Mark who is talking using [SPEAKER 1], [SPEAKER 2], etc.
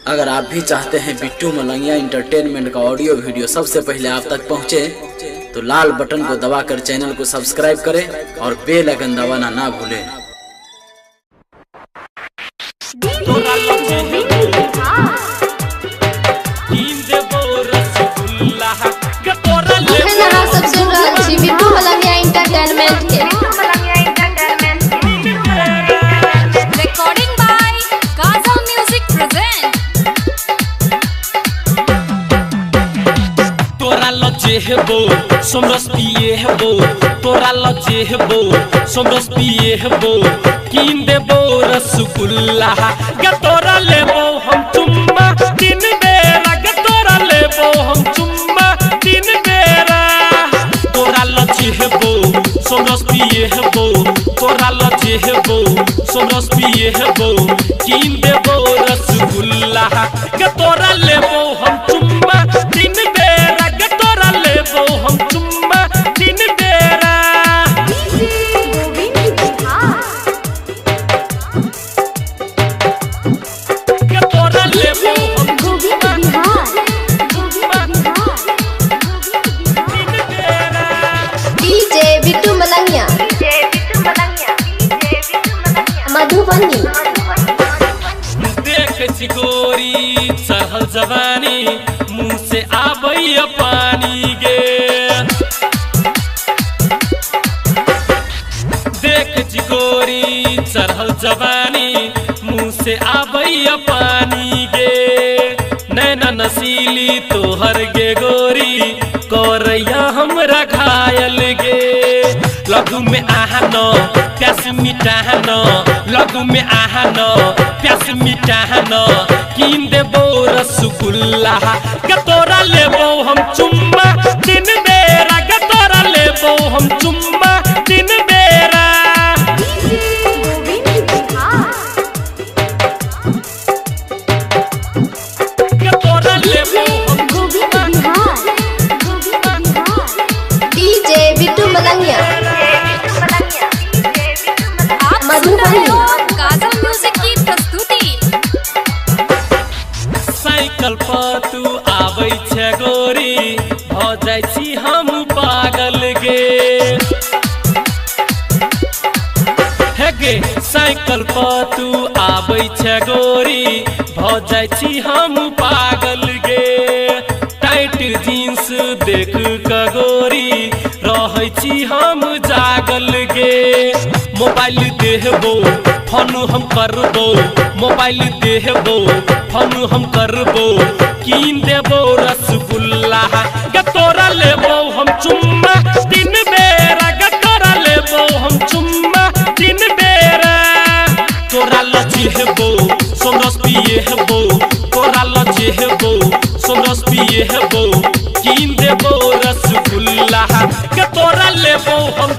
[SPEAKER 1] अगर आप भी चाहते हैं बिट्टू मलंगिया इंटरटेनमेंट का ऑडियो वीडियो सबसे पहले आप तक पहुंचे, तो लाल बटन को दबाकर चैनल को सब्सक्राइब करें और बेल आइकन दबाना ना भूलें।
[SPEAKER 2] सब सुन रहल छी बिट्टू मलंगिया इंटरटेनमेंट के।
[SPEAKER 3] Recording by Kajal Music present.
[SPEAKER 4] तोरा लजे हेबो सोमरस पिए हेबो, तोरा लजे हेबो सोमरस पिए हेबो, कीन देबो रसगुल्ला गे तोरा लेबो हम चुम्मा तीन बेरा, गे तोरा लेबो हम चुम्मा तीन बेरा। तोरा लजे हेबो सोमरस पिए हेबो, तोरा लजे हेबो सोमरस पिए हेबो, कीन देबो रसगुल्ला गे तोरा लेबो हम चुम्मा तीन बेरा, गे तोरा लेबो हम चुम्मा तीन बेरा। गे तोरा लेबो हम चुम्मा तीन बेरा।
[SPEAKER 2] डीजे बिट्टू मलंगिया मधुबनी।
[SPEAKER 4] देख छी गोरी चढ़ल जवानी, मुँह से आबैया पानी गे। देख छी गोरी चढ़ल जवानी, मुँह से आबैया पानी गे। नैना नसीली तोहर गे गोरी, करैया हमरा घायल गे। लगू में आहानो प्यास मिटाहनो, लगू में आहानो प्यास मिटाहनो, कीन देबो रसगुल्ला गे तोरा लेबो हम चुम्मा तीन बेरा, गे तोरा लेबो हम चुम्मा तीन बेरा। गे तोरा लेबो हम चुम्मा।
[SPEAKER 2] डीजे बिट्टू मलंगिया
[SPEAKER 3] आप सुन रहे हो काजल म्यूजिक की प्रस्तुति।
[SPEAKER 4] साइकिल पर तू आबै छे गोरी, भ जाइ छी हम पागल गे। हे गे साइकिल पर तू आबै छे गोरी, भ जाइ छी हम पागल गे। टाइट जींस देख क गोरी, रहै छी हम जागल गे। मोबाइल देहबो फोन हम करबो, मोबाइल देहबो फोन हम करबो, कीन देबो रसगुल्ला गे तोरा लेबो हम चुम्मा तीन बेरा, गे तोरा लेबो हम चुम्मा तीन बेरा। तोरा लजे हेबो सोमरस पिए हेबो, तोरा लजे हेबो सोमरस पिए हेबो, कीन देबो रसगुल्ला गे तोरा लेबो हम